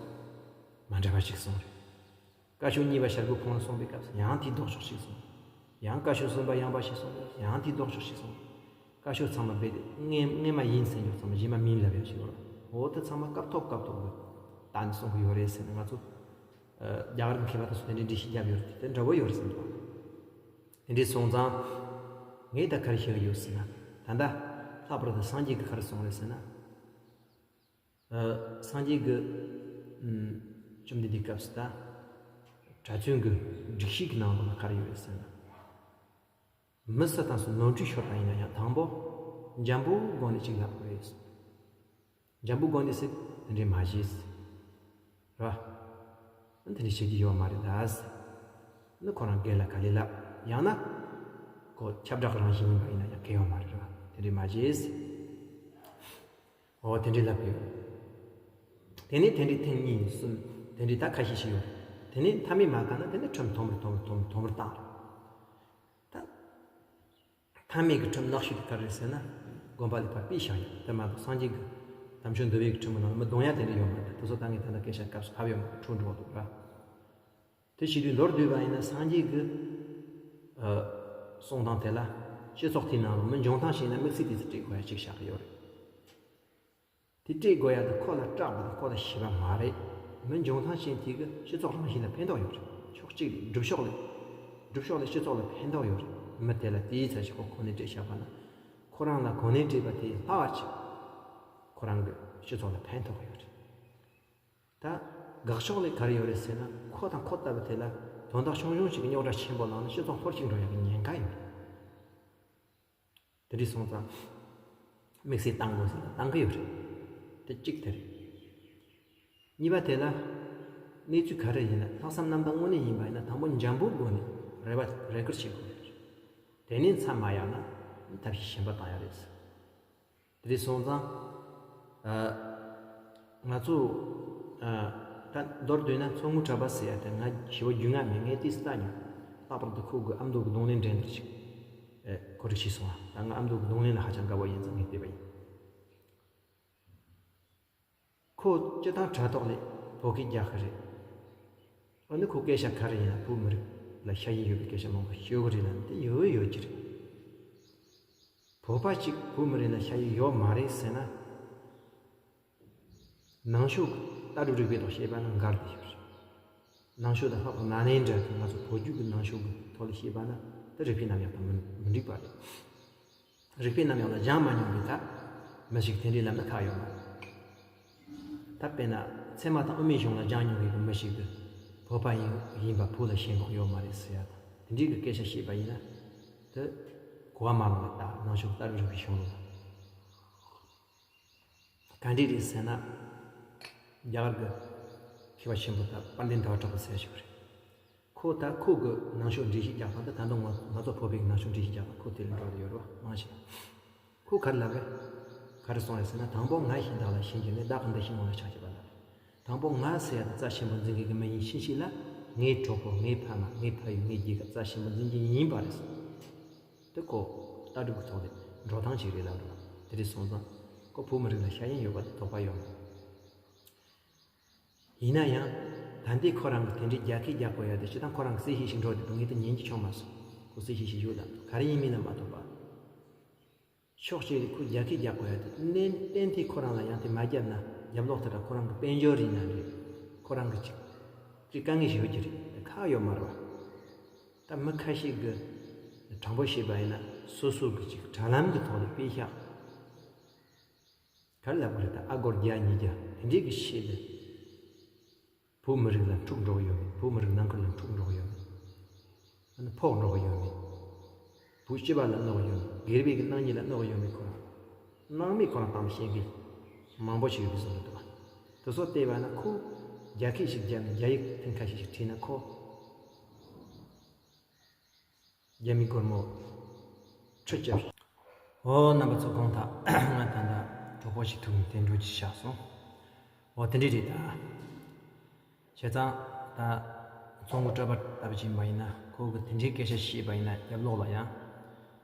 མ་འདྲ་བ་ཞིག་གསུངས་རེད། བཀའ་ཆོས་གཉིས་པ་བྱ་རྒོད་ཕུང་ལ་གསུངས་པའི་སྐབས་སུ་ཡང་དེའི་ལྡོག་ཕྱོགས་ཤིག་གསུངས། ཡང་བཀའ་ཆོས་གསུམ་པ་ཡངས་པ་ཞིག་གསུངས་པས་ཡང་དེའི་ལྡོག་ཕྱོགས་ཤིག་གསུངས། བཀའ་ཆོས་ཚང་མ་རྦད་དེ་སྔས་སྔས་མ་ཡིན་ཟེར་རྒྱུ་ཚང་མ་གཞན་མ་མིན་ལབ་ཡ་ཞིག་ཡོད་རེད། འོ་དེ་ཚང་མ་སྐབས་ཐོབ་སྐབས་ཐོབ་ཀྱི་ད་ནི་གསུང་གི་ཡོད་རེད་ཟེར་ནས་ང་ཚོ་རྒྱ་གར་གྱི་མཁས་པ་དེ་ཚོ་དེ་འདྲའི་འགྲེལ་བཤད་བརྒྱབ་ཡོད་རེད། དེ་འདྲ་བོ་ཡོད་རེད་བསམ་འདུག་དེ་འདྲའི་སོང་ཙང་ངས་ད་ག་རེ་བཤད་ཀྱི་ཡོད་ཟེར་ན། ད་ལྟ་ལྷག་པར་དུ་སངས་རྒྱས་ཀྱིས་ག་རེ་གསུངས་རེད་ཟེར་ན། ཨ། སངས་རྒྱས་ཀྱིས་ཨམ། བཅོམ་ལྡན་འདས་སྐབས་སུ་ད་གྲྭ་བཙུན་གྱི་སྒྲིག་གཞི་གི་ནང་དུ་ལ་ག་རེ་ཡོད་རེད་ཟེར་ན། མི་སུ་དང་སུ་ནོར་འཁྲུལ་ཤོར་བ་ཡིན་ན་ཡང་དང་པོ་འཇམ་པོའི་སྒོ་ནས་ཅིག་ལབ་དགོས་རེད། འཇམ་པོའི་སྒོ་ནས་ཟེར་དེ་འདྲས་མ་བྱེད་ཟེར། རེད་བ། དེ་འདྲས་བྱེད་ཀྱི་ཡོད་མ་རེད་ད་ཟེར། ནི་ཁོ་རང་སྒེར་ལ་ག་ལེ་ལབ་ཡང་ན། ཁོ་ཁྱབ་བསྒྲགས་རང་བཞིན་ཡིན་པ་ཡིན་ན་ཡང་གལ་ཡོད་མ་རེད་རེད་བ། དེ་འདྲས་མ་བྱེད་ཟེར། འོ་དེ་འདྲས་ལབ་ཡོད། དེ་ནས་དེ་འདྲས་ཐེངས་གཉིས་གསུམ་དེ་འདྲས་ད་ཁ་ཤས་ཤིག་ཡོད། དེ་ནས་མཐའ་མའི་མ་ག་ན་དེ་ནས་ཁྲིམས་ཐོག་མར་ཐོག་མར་ཐོག་མར་ཐོག་མར་བཏང་རེད། ད། མཐའ་མའི་གི་ཁྲིམས་ནག་ཤོས་དེ་ག་རེ་རེད་ཟེར་ན། དགོན་པ་ལ་ཕར་ཕུད་བཞག་ཡོད། དེ་མ་གཏོགས་སངས་རྒྱས་ཀྱི་དམ་ཆོས་འདུལ་བའི་གི་ཁྲིམས་ནང་ལ་མི་རྡུང་ཡ་དེ་འདྲ་ཡོད་མ་རེད། དེ་ཚོ་ད་ངས་ད་ལྟ་སྐད་ཆ་སྐབས་སུ་ཕབ་ཡོད་མ་རེད། འཁྲུག་འགྲོ་འདུག་ར། དེ་བྱེད་དུས་མདོར་བསྡུས་པ་ཡིན་ན་སངས་རྒྱས་ཀྱི་ཨ། གསུང་སྟངས་དེ་ལ་སྤྱི་ཚོགས་དེའི་ནང་ལ་མི་འབྱུང་ཐང་ཞིག་ཡིན་ན་དམིགས་བསལ་དེ་ཚོ་སྤྲད་དགོས་ཡ་ཅིག་བཞག་གི་ཡོད་རེད། དེ་སྤྲད་དགོས་ཡ་དེ་ཁོ་ལ་སྐྲག་པ་དང་ཁོ་ལ་ཞེད་པ་མ་རེད། མི་འབྱུང་ཐང་ཅན་དེ་གི་སྤྱི་ཚོགས་རང་བཞིན་ལ་ཕན་ཐོགས་ཡོད་རེད། ཕྱོགས་གཅིག་ལས་སྒྲུབ་ཕྱོགས་ལས། སྒྲུབ་ཕྱོགས་ལས་སྤྱི་ཚོགས་ལ་ཕན་ཐོགས་ཡོད་རེད། མི་དེ་ལ་དེའི་ཚེ་ཞིག་ཁོ་གོ་གནས་སྤྲད་བཞག་པ་ན། ཁོ་རང་ལ་གོ་གནས་སྤྲད་པ་དེ་ལྷག་ཅིག་ཁོ་རང་གི་སྤྱི་ཚོགས་ལ་ཕན་ཐོགས་ཡོད་རེད། ད་དགག་ཕྱོགས་ལས་ག་རེ་ཡོད་རེད་ཟེར་ན། ཁོ་དང་ཁོ་ལྟ་བུ་དེ་ལ་དོན་དག་ཆུང་ཆུང་ཞིག་གི་རྙོག་དྲ་ཆེན་པོ་ལངས་ན་སྤྱི་ཚོགས་འཐོར་ཞིག་འགྲོ་ཡག་གི་ཉེན་ཁ་ཡོད་རེད། དེ་འདྲ་སོང་ཙང་དམིགས་བསལ་བཏང་དགོས་ཟེར་ན་བཏང་གི་ཡོད་རེད། དེ་གཅིག་དེ་རེད། གཉིས་པ་དེ་ལ། གནས་ཚུལ་ག་རེ་ཡིན་ན་ལྷག་བསམ་རྣམ་དག་དངོས་གནས་ཡིན་པ་ཡིན་ན་དང་པོ་འཇམ་པོའི་སྒོ་ནས་རེ་བ་རེ་སྐུལ་བྱེད་དགོས་རེད། དེ་ནས་མཚམས་མ་ཡལ་ན་ཐབས་ཤེས་གཞན་པ་བཏང་ཡ་རེད། དེ་རེད་སོང་ཙང་། ཨ། ང་ཚོ། ཨ། ད་མདོར་བསྡུས་ན་མཚོ་སྔོན་གྲགས་པ་ཟེར་ཡ་དེ་ང་ཞེ་པོ་རྒྱུས་མངའ་མེད། ངས་དེ་ལྟ་མྱོང་། ལྷག་པར་དུ་ཁོ་གི་ཨ་མདོ་གི་རྡུང་ལེན་འགྲན་བསྡུར་ཞིག་ཨེ། གོ་སྒྲིག་བྱས་སོང་བ། ད་ང་ཨ་མདོ་གི་རྡུང་ལེན་ལ་ཧ་ཅང་དགའ་པོ་ཡིན་ཙང་ངས་བལྟས་པ་ཡིན། ཁོ་སྤྱིར་བཏང་དྲ་ཐོག་ལ་བོད་སྐད་རྒྱག་གི་རེད། འོ་ན་ཁོ་སྐད་ཆ་ག་རེ་ཡིན་ན་བོད་མི་རིགས་ལ་ཤ་ཡིན་ཡོད་པའི་སྐད་ཆ་མང་པོ་ཤོད་གི་རེད་ལབ་ན་དེ་ཡོད་ཡོད་ཀྱི་རེད། བོད་པ་གཅིག་བོད་མི་རིགས་ལ་ཤ་ཡིན་ཡོད་མ་རེད་ཟེར་ན། ནང་ཆོས་ཀྱི་ལྟ་གྲུབ་རིག་པའི་ཐོག་བཤད་པ་ན་འགལ་དུ་ཡོད་རེད། ནང་ཆོས་དང་ལྷག་པར་ན་ནིང་འདྲ་གི་ང་ཚོ་བོད་བརྒྱུད་ཀྱི་ནང་ཆོས་ཀྱི་ཐོག་ལ་བཤད་པ་ན་དེ་རིགས་པའི་རྣམ་གཞག་དང་མི་མི་འགྲིག་པ་རེད། རིག་པའི་རྣམ་གཞག་ལ་སྦྱང་མ་མྱོང་བའི་ཐ་མི་ཞིག་དེ་འདྲའི་ལབ་ན་ཁག་ཡོད་མ་རེད། ད་དཔེར་ན་ཚད་མ་དང་དབུ་མའི་གཞུང་ལ་སྦྱང་མྱོང་བའི་མི་ཞིག་གིས་བོད་པ་ཡིན་ཡིན་པ་བོད་ལ་ཞེན་ཁོག་ཡོད་མ་རེད་ཟེར་ཡ་དང་དེ་འདྲའི་གི་སྐད་ཆ་བཤད་པ་ཡིན་ན་དེ་གོ་བ་མ་ལོན་པའི་རྟགས། ནང་ཆོས་ལྟ་གྲུབ་རིག་པའི་གཞུང་ལུགས་ལ། ག་འདྲས་རེད་ཟེར་ན། རྒྱ་གར་གྱི་མཁས་པ་ཆེན་པོ་དང་པཎྜི་ཏ་དྭ་ཏྲ་པ་ཟེར་ཞིག་རེད། ཁོ་ད་ཁོ་གི་ནང་ཆོས་འགྲེལ་བཤད་རྒྱག་སྟངས་དེ་ད་དུང་ང་ང་ཚོ་བོད་པའི་ནང་ཆོས་འགྲེལ་བཤད་རྒྱག་སྟངས་ཁོ་དེ་ལ་འགྲོ་བསྡད་ཡོད་རེད་བ། མང་ཆེ་ཁོ་ག་རེ་ལབ་རེད། ག་རེ་གསུངས་རེད་ཟེར་ན། དང་པོ་ང་གཞན་དག་ལ་ཞེན་གྱུར་ནས་བདག་གི་འདི་ཞིག་ངོ་ལ་ཆགས་བྱེད་པ་ལ། དང་པོ་ང་ཟེར་ཡ་དེ་རྩ་ཆེན་པོ་འཛིན་མཁན་གྱི་མི་ཡིན་ཕྱིན་ཆད་ལ་ངའི་གྲོགས་པོ། ངའི་ཕ་མ། ངའི་ཕ་ཡུལ། ངའི་རྒྱལ་ཁབ་རྩ་ཆེན་པོ་འཛིན་མཁན་ཡིན་པ་རེད་ཟེར། དེ་ཁོ་ལྟ་གྲུབ་ཀྱི་ཐོག་ནས་འགྲོ་སྟངས་ཅིག་རེད་ལབ་འདུག་དེ་རེད་སོང་ཙང་ཁོ་བོད་མི་རིགས་ལ་ཤ་ཡིན་ཡོད་པ་དེ་དོགས་པ་ཡོད་མ་རེད། ཡིན་ན་ཡང་ད་ལྟའི་ཁོ་རང་གི་དེ་འདྲའི་རྒྱ་སྐད་རྒྱག་དགོས་ཡ་དེ་སྤྱིར་བཏང་ཁོ་རང་གི་གསལ་བཤད་ཞིག་འགྲོ་དུས་ངས་དེ་ཉན་གྱི་བྱུང་མ་སོང་། ཁོ་གསལ་བཤད་ཞིག་ཡོད་ལབ་འདུག་ག་རེ་ཡིན་མིན་ལ་མ་ལྟོས་པ། ཕྱོགས་གཅིག་ནས་ཁོས་རྒྱ་སྐད་རྒྱག་དགོས་ཡ་དེ་གཏན་གཏན་གཏན་ཁོ་རང་ལ་ཡང་དེ་མ་བརྒྱབ་ན་རྒྱབ་ལོག་དེ་འདྲ་ཁོ་རང་གི་དཔལ་འབྱོར་ཡིན་ན་རེད། ཁོ་རང་གི་ཅིག་ཅིག་དཀའ་ངལ་ཞིག་ཡོད་ཀྱི་རེད། དེ་ཁག་ཡོད་མ་རེད་བ། ད་མི་ཁ་ཤས་ཀྱིས་དྲང་པོ་བཤད་པ་ཡིན་ན་སོ་སོ་གི་ཅིག་དྲ་ལམ་གྱི་ཐོག་ལ་དཔེ་ཤག་ག་རེ་ལབ་དགོས་རེད། ད་ཨ་སྒོར་བརྒྱ་ཉིས་བརྒྱ་དེ་འདྲས་ཀྱི་ཆེད་དུ་བོད་མི་རིགས་ལ་འཁྲུག་འགྲོ་གི་ཡོད་མེད། བོད་མི་རིགས་ནང་ཁུལ་ལ་འཁྲུག་འགྲོ་གི་ཡོད་མེད། ཨ་ནི་ཕོག་འགྲོ་གི་ཡོད་མེད། བོད་སྤྱི་པ་ལ་གནོད་གི་ཡོད་མེད། སྒེར་པའི་གི་སྣང་བརྙན་ལ་གནོད་གི་ཡོད་མེད་ཁོ་རང་སྣང་མེད་ཁོ་རང་བཏང་ནས་བཤད་མཁན་མང་པོ་ཞིག་ཡོད་པའི་བཟོ་འདྲ་འདུག་བ། དེ་ཚོ་བལྟས་པ་ན་ཁོ་རྒྱ་སྐད་ཞིག་བརྒྱབ་ནས་རྒྱ་ཡིག་ཐེངས་ཁ་ཤས་ཤིག་བྲིས་ན་ཁོ་རྒྱ་མི་སྒོར་མོ་ཁྲི་བརྒྱབ། ཨོ་རྣམ་པ་ཚོ་དགོངས་དག་ང་ད་ལྟ་གྲོགས་པོ་ཞིག་ཐུག་ནས་དེ་འགྲོ་གི་ཆགས་སོང་། ཨོ་དེ་འདྲས་རེད་ད། བྱས་ཙང་ད་ཚོང་གི་སྤྲོད་པ་ལྟ་བུ་ཅིག་ཡིན་པ་ཡིན་ན་ཁོ་གི་དེ་འདྲའི་སྐད་ཆ་བཤད་པ་ཡིན་ན་རྒྱབ་ལོགས་ལ་ཡང་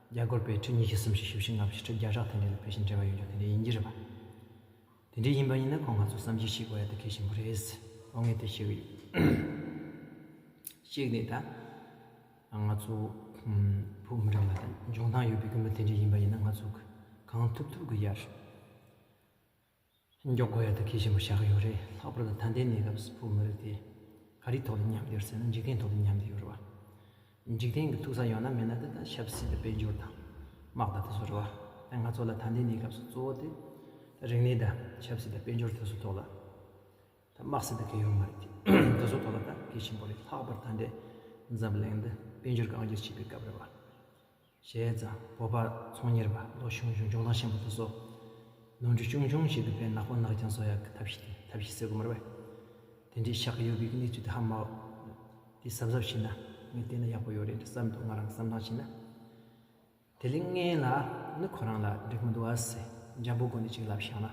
རྒྱ་སྒོར་པའི་ཁྲི་ཉི་ཤུ་སུམ་ཅུ་བཞི་བཅུ་ལྔ་བཅུ་ཁྲི་བརྒྱ་ཕྲག་དེ་འདྲས་ལ་ཕལ་ཆེར་འབྲེལ་བ་ཡོད་རྒྱུ་དེ་འདྲས་ཡིན་གྱི་རེད་པ། དེ་འདྲས་ཡིན་པ་ཡིན་ན་ཁོང་ང་ཚོ་བསམ་གཞིག་བྱེད་དགོས་ཡ་དེ་གལ་ཆེན་པོ་རེད། ཨོ་ངས་དེ་ཤེས་ཀྱི་ཡོད། གཅིག་ནས་ད་ང་ཚོ་བོད་མི་རིགས་ལ་ད་འཇོན་ཐང་ཡོད་པའི་གི་མི་དེ་འདྲས་ཡིན་པ་ཡིན་ན་ང་ཚོ་གི་གང་ཐུབ་ཐུབ་གི་ཡར་མགྱོགས་དགོས་ཡ་དེ་གལ་ཆེན་པོ་ཆགས་ཀྱི་ཡོད་རེད། ལྷག་པར་དུ་ད་ལྟའི་གནས་སྐབས་སུ་བོད་མི་རིགས་དེ་ག་རེའི་ཐོག་ལ་ཉམས་བསྡད་ཡོད་ཟེར་ན་འཇིག་རྟེན་ཐོག་ལ་ཉམས་བསྡད་ཡོད་རེད་བ། འཇིག་རྟེན་གྱི་ཐུག་ས་ཡོང་ན་མེད་ན་དེ་ད་ཆབ་སྲིད་དང་དཔལ་འབྱོར་དང་དམག་དང་དེ་ཚོ་རེད་བ། ད་ང་ཚོ་ལ་ད་ལྟའི་གནས་སྐབས་སུ་གཙོ་བོ་དེ་ད་རིག་གནས་དང་ཆབ་སྲིད་དང་དཔལ་འབྱོར་དེ་ཚོ་ཐོག་ལ་ད་དམག་སྲིད་དང་གལ་ཡོད་མ་རེད་དེ། དེ་ཚོ་ཐོག་ལ་ད་གལ་ཆེན་པོ་རེད། ལྷག་པར་ད་ལྟའི་འཛམ་གླིང་འདི་དཔལ་འབྱོར་གྱི་དབང་སྒྱུར་བྱེད་པའི་སྐབས་རེད་བ། བྱས་ཙང་བོད་པ་ཚོང་གཉེར་པ་ལོ་ཆུང་ཆུང་འཇོན་ཐང་ཆེན་པོ་དེ་ཚོ་ནོར་འཁྲུལ་ཆུང་ཆུང་ཞིག་གི་དཔེ་ནག་པོ་ནག་རྐྱང་བཟོ་ཡག་གི་ཐབས་ཤེས་དེ་ཐབས་ཤེས་ཟེར་དགོས་མ་རེད་པས། དེ་འདྲའི་ཆགས་ཀྱི་ཡོད་པའི་གནས་ཚུལ་དེ་ཧ་མ་དེ་གཟབ་གཟབ་བྱས་ན་ངས་བལྟས་ན་ཡག་པོ་ཡོད་རེད་བསམ་འདུག་ང་རང་བསམ་སྟངས་བྱས་ན། དེ་ལས་སྔོན་ལ་ནི་ཁོ་རང་ལ་འགྲིག་མི་འདུག་ཨ་ཟེར་འཇམ་པོ་སྒོ་ནས་ཅིག་ལབ་བཞག་ན།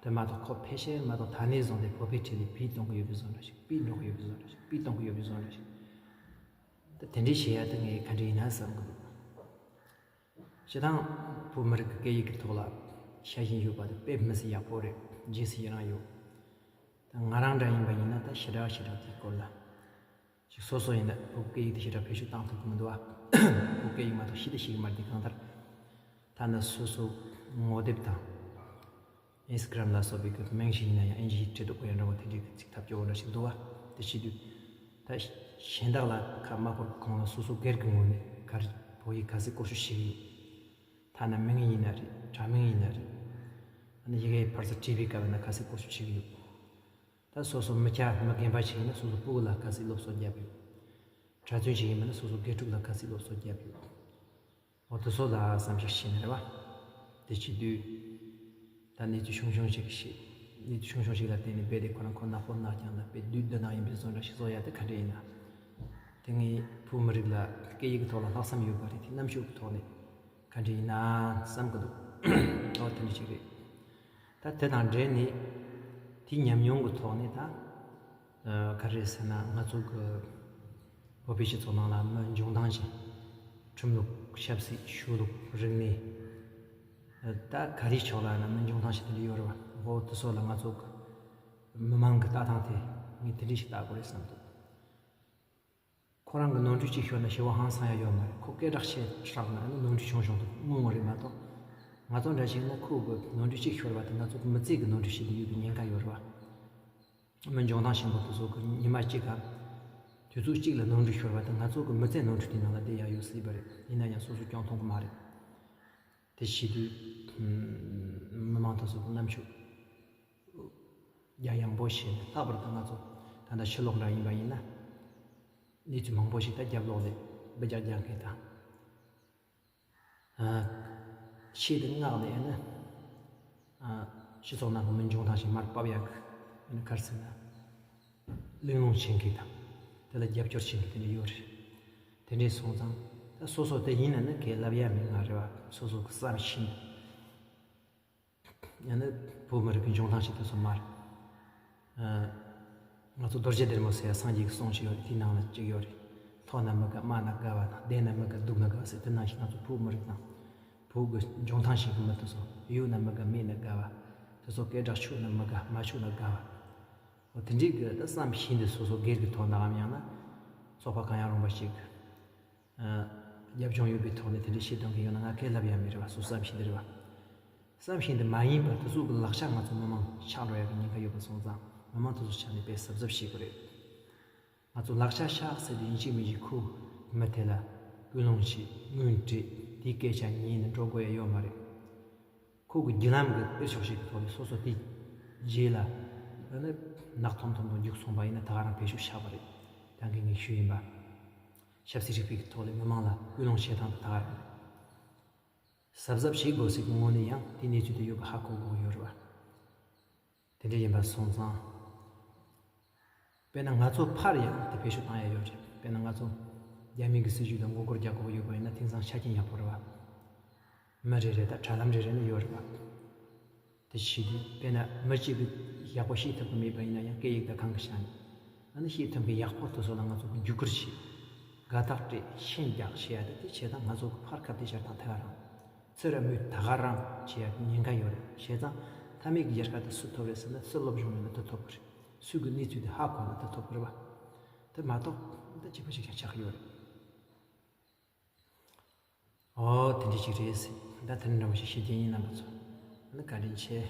དེ་མ་གཏོགས་ཁོ་ཕལ་ཆེར་མ་གཏོགས་ད་ནས་བཟུང་སྟེ་བོད་པའི་གྲས་ལས་བུད་གཏོང་གི་ཡོད་པའི་བཟོ་འདྲ་ཞིག་བུད་འགྲོ་གི་ཡོད་པའི་བཟོ་འདྲ་ཞིག་བུད་གཏོང་གི་ཡོད་པའི་བཟོ་འདྲ་ཞིག་ད་དེ་འདྲའི་བྱེད་ཡ་དེ་ངས་ག་འདྲ་ཡིན་ན་བསམ་གི་འདུག་སྤྱིར་བཏང་བོད་མི་རིགས་ཀྱི་སྐད་ཡིག་གི་ཐོག་ལ་ཤ་ཞེན་ཡོད་པ་དེ་དཔེ་མི་སྲིད་ཡག་པོ་རེད། རྗེས་སུ་ཡི་རང་ཡོད། ད་ང་རང་འདྲ་ཡིན་པ་ཡིན་ན་ད་ཞེ་དྲག་ཞེ་དྲག་དེའི་སྐོར་ལ་ཅིག་སོ་སོ་ཡིན་ན་བོད་སྐད་ཡིག་དེ་ཞེ་དྲག་བེད་སྤྱོད་བཏང་ཐུབ་ཀྱི་མི་འདུག་ཨ། བོད་སྐད་ཡིག་མ་གཏོགས་ཤེས་དང་ཤེས་ཀྱི་མ་རེད་དེ། གང་ལྟར་ཐ་ན་སོ་སོ་ངོ་དེབ་དང་ཨིན་སི་ཊ་གྷ་རམ་ལ་སོགས་པའི་གི་མིང་ཞིག་ཡིན་ན་ཡང་ཨིན་ཇི་ཡིག་བྲིས་འདུག་གོ་ཡ་འདྲ་བོ་དེ་འདྲའི་གི་ཚིག་ཐབས་སྐྱོ་བོ་འདྲ་ཞིག་འདུག་ཨ། དེ་བྱེད་དུས་ད་གཞན་དག་ལ་ཁ་མ་བསྐོར་གོང་ལ་སོ་སོ་སྒེར་གྱི་ངོས་ནས་ག་རེ་བོད་ཡིག་ག་ཚད་བཀོལ་སྤྱོད་བྱེད་ཀྱི་ཡོད། ཐ་ན་མིང་ཡིན་ན་རེད། དྲ་མིང་ཡིན་ན་རེད། ཨ་ནི་ཡི་གེ་ཕར་ཚུར་བྲིས་པའི་སྐབས་ན་ག་ཚད་བཀོལ་སྤྱོད་བྱེད་ཀྱི་ཡོད། ད་སོ་སོ་མི་སྐྱ་མི་རྒན་པ་ཞིག་ཡིན་ན་སོ་སོ་སྤུ་གུ་ལ་ག་ཚད་སློབ་གསོ་བརྒྱབ་ཡོད། གྲྭ་བཙུན་ཞིག་ཡིན་པ་ན་སོ་སོ་དགེ་ཕྲུག་ལ་ག་ཚད་སློབ་གསོ་བརྒྱབ་ཡོད། འོ་དེ་ཚོ་ལ་བསམ་གཞིག་བྱས་ནས་རེད་བ། དེ་བྱེད་དུས། ད་གནས་ཚུལ་ཆུང་ཆུང་ཞིག་ཞིག་གནས་ཚུལ་ཆུང་ཆུང་ཞིག་ལ་བརྟེན་ནས་རྦད་དེ་ཁོ་རང་ཁོ་ན་ཧོ་ན་ཀྱང་ད་རྦད་བདུད་འདི་ན་ཡིན་པའི་བཟོ་འདྲ་ཞིག་བཟོ་ཡ་དེ་ག་འདྲ་ཡིན་ན། དེ་ངས་བོད་མི་རིགས་ལ་སྐད་ཡིག་གི་ཐོག་ལ་ལྷག་བསམ་ཡོད་པ་རེད། དེ་རྣམ་དཔྱོད་ཀྱི་ཐོག་ནས་ག་འདྲ་ཡིན་ན་བསམ་གི་འདུག་འོ་དེ་འདྲ་ཞིག་རེད། ད་དེ་དང་འབྲེལ་ནས་དེ་ཉམས་མྱོང་གི་ཐོག་ནས་ད། ཨ། ག་རེ་ཟེར་ན་ང་ཚོ་གི་བོད་པའི་སྤྱི་ཚོགས་ནང་ལ་མི་འཇོན་ཐང་ཅན། ཁྲིམས་ལུགས་ཆབ་སྲིད་ཆོས་ལུགས་རིག་གནས། ཨ། ད་ག་རེའི་ཕྱོགས་ལ་ཡིན་ན་མི་འཇོན་ཐང་ཅན་དེ་འདྲ་ཡོད་རེད་བ། འོ་དེ་ཚོ་ལ་ང་ཚོ་གི་མི་མང་གི་ལྟ་སྟངས་དེ་ངས་དེ་འདྲ་ཞིག་ལྟ་དགོས་རེད་བསམ་འདུག་ཁོ་རང་གི་ནོར་འཁྲུལ་གཅིག་ཤོར་ན་ཞི་བ་ཧང་སང་ཡ་ཡོད་མ་རེད། ཁོ་སྐད་གྲགས་ཆེ་དྲགས་ན་ནི་ནོར་འཁྲུལ་ཆུང་ཆུང་དུ་མངོན་ངོ་རེད་མ་གཏོགས། ང་ཚོ་འདྲ་ཞིག་ན་ཁོ་གི་ནོར་འཁྲུལ་གཅིག་ཤོར་བ་དེ་ང་ཚོ་གི་མི་ཚེ་གི་ནོར་འཁྲུལ་ཞིག་ཏུ་ཡོད་པའི་ཉེན་ཁ་ཡོད་རེད་བ། མི་འཇོན་ཐང་ཆེན་པོ་དེ་ཚོ་གི་ཉི་མ་གཅིག་གམ་དུས་ཚོད་གཅིག་ལ་ནོར་འཁྲུལ་ཤོར་བ་དེ་ང་ཚོ་གི་མི་ཚེ་ནོར་འཁྲུལ་དེ་ནང་ལ་བསྡད་ཡ་ཡོད་སྲིད་པ་རེད། ཡིན་ན་ཡང་སོ་སོ་སྐྱོན་མཐོང་གི་མ་རེད། དེ་བྱེད་དུས། ཨ། མི་མང་དེ་ཚོ་གི་རྣམ་དཔྱོད་རྒྱ་ཡངས་པོ་བྱས་ནས། ལྷག་པར་དུ་ང་ཚོ་ད་ལྟ་ཕྱི་ལོགས་འདྲ་ཡིན་པ་ཡིན་ན། གནས་ཚུལ་མང་པོ་ཞིག་ད་རྒྱབ་ལོགས་ལས་སྦུ་རྒྱག་རྒྱག་མཁན་དང་། ཨ། ཆེད་དུ་མངགས་ནས་ནི། ཨ། སྤྱི་ཚོགས་ནང་གི་མི་འཇོན་ཐང་ཞིག་མར་ཕབ་ཡག་གི་ནི་ག་རེ་ཟེར་ན། གླེང་སློང་བྱེད་མཁན་དང་། དེ་ལ་རྒྱབ་སྐྱོར་བྱེད་མཁན་དེ་འདྲ་ཡོད་རེད། དེ་འདྲས་སོང་ཙང་ད་སོ་སོ་དེ་ཡིན་ན་ནི་གས་ལབ་ཡ་མེད། ང་རེད་བ། སོ་སོ་གི་བསམ་ཤེས་ནས། ཡང་ན་བོད་མི་རིགས་ཀྱི་འཇོན་ཐང་ཞིག་དེ་ཚོ་མར། ཨ། ང་ཚོ་རྡོ་རྗེ་སྡེར་མོ་ཟེར་ཡ་སངས་རྒྱས་ཀྱི་གསུང་ཞིག་ཡོད་རེད། དེའི་ནང་ལ་གཅིག་ཡོད་རེད། ལྷོག་ན་མི་དགའ། དམའ་ན་དགའ་བ་དང་། བདེ་ན་མི་དགའ། སྡུག་ན་དགའ་བ་ཟེར། དེ་ནང་བཞིན་ང་ཚོ་བོད་མི་རིགས་དང་། བོད་ཀྱི་འཇོན་ཐང་ཞིག་གི་མི་དེ་ཚོ་ཡོད་ན་མི་དགའ། མེད་ན་དགའ་བ། དེ་ཚོ་སྐད་གྲགས་ཆོད་ན་མི་དགའ། མ་ཆོད་ན་དགའ་བ། འོ་དེ་འདྲའི་གི་ད་བསམ་ཤེས་འདི་སོ་སོ་སྒེར་གྱི་ཐོག་ནའམ་ཡང་ན་ཚོགས་པ་གང་ཡང་རུང་བ་ཞིག་གི། ཨ། རྒྱབ་ལྗོངས་ཡོད་པའི་ཐོག་ནས་དེ་འདྲའི་བཤད་སྟོན་གྱི་ཡོད་ན་ང་སྐད་ལབ་ཡ་མེད་རེད་བ། སོ་བསམ་ཤེས་འདི་རེད་བ། བསམ་ཤེས་འདི་མ་ཡིན་པ་དེ་ཚོ་གི་ལག་ཆ་ང་ཚོ་མི་མང་ཆགས་འགྲོ་ཡ་གི་ཉེན་ཁ་ཡོད་པ་སོང་ཙང་། མི་མང་དེ་ཚོ་ཆ་ནས་དཔེ་གཟབ་གཟབ་བྱེད་དགོས་རེད། ང་ཚོ་ལག་ཆ་བཞག་ཟེར་དུས་ཡིན་གཅིག་མིན་གཅིག་ཁོ་མི་དེ་ལ་སྐུལ་སློང་བྱེད། དངུལ་སྤྲད། དེའི་སྐད་ཆ་ཉན་ནས་འགྲོ་དགོས་ཡ་ཡོད་མ་རེད། ཁོ་གི་བརྒྱུད་ལམ་གི་དཔེ་ཕྱོགས་ཤིག་གི་ཐོག་ནས་སོ་སོ་དེ་རྗེས་ལ་ཨ་ནི་ནག་ཐོམ་ཐོམ་དུ་འཇུག་སོང་པ་ཡིན་ན་ད་ག་རང་བེད་སྤྱོད་བཞག་པ་རེད། ད་གིན་ངས་ཞུས་ཡིན་པ། ཆབ་སྲིད་རིག་པའི་ཐོག་ལས་མི་མང་ལ་སྐུལ་སློང་བྱེད་སྟངས་དེ་ད་ག་རང་རེད། གཟབ་གཟབ་བྱེད་དགོས་ཟེར་གི་ངོས་ནས་ཡང་དེ་གནས་ཚུལ་དེ་ཡོད་པ་ཧ་གོ་དགོས་ཡོད་རེད་བ། དེ་འདྲ་ཡིན་པ་སོང་ཙང་། དཔེར་ན་ང་ཚོ་ཕར་ཡང་དེ་བེད་སྤྱོད་བཏང་ཡ་ཡོད་རེད། དཔེར་ན་ང་ཚོ་རྒྱ་མི་གི་སྲིད་ཇུས་ལ་མགོ་སྐོར་རྒྱག་དགོས་ཀྱི་ཡོད་པ་ཡིན་ན་དེང་སང་ཆ་རྐྱེན་ཡག་པོ་རེད་བ། མི་རེ་རེ་དང་དྲ་ལམ་རེ་རེ་ནས་ཡོད་རེད་བ། དེ་བྱེད་དུས་དཔེར་ན་མི་གཅིག་གིས་ཡག་པོ་ཤེས་ཐུབ་ཀྱི་མེད་པ་ཡིན་ན་ཡང་སྐད་ཡིག་དང་གང་གི་ཆ་ནས་ཨ་ནི་ཤེས་ཐུབ་མཁན་ཡག་པོ་དེ་ཚོ་ལ་ང་ཚོ་གི་བརྒྱུད་བསྐུར་བྱེད། དགའ་རྟགས་སྤྲད། ཤན་རྒྱག་བྱེད་ཡ་དེ་དེ་བྱེད་སྟངས་ང་ཚོ་གི་ཕར་ཁ་གཏད་བྱེད་སྟངས་དེ་ག་རང་། ཚུར་མོས་ད་ག་རང་བྱེད་ཡ་གི་ཉེན་ཁ་ཡོད་རེད། བྱས་ཙང་མཐའ་མའི་གི་རྒྱལ་ཁ་དེ་སུ་ཐོབ་རེད་ཟེར་ན་སུ་སློབ་སྦྱོང་ཡོད་ན་དེ་ཐོབ་གི་རེད། སུ་གི་གནས་ཚུལ་དེ་ཧ་གོ་ན་དེ་ཐོབ་གི་རེད་བ། དེ་མ་གཏོགས་ད་གཅིག་པ་གཅིག་རྐྱང་ཆགས་ཀྱི་ཡོད་རེད། ཨོ་དེ་འདྲ་ཅིག་རེད་ཟེར། ད་དེ་འདྲ་བ་ཞིག་བཤད་རྒྱུ་ཡིན། རྣམ་པ་ཚོ་ཨ་ནི་བཀའ་དྲིན་ཆེ།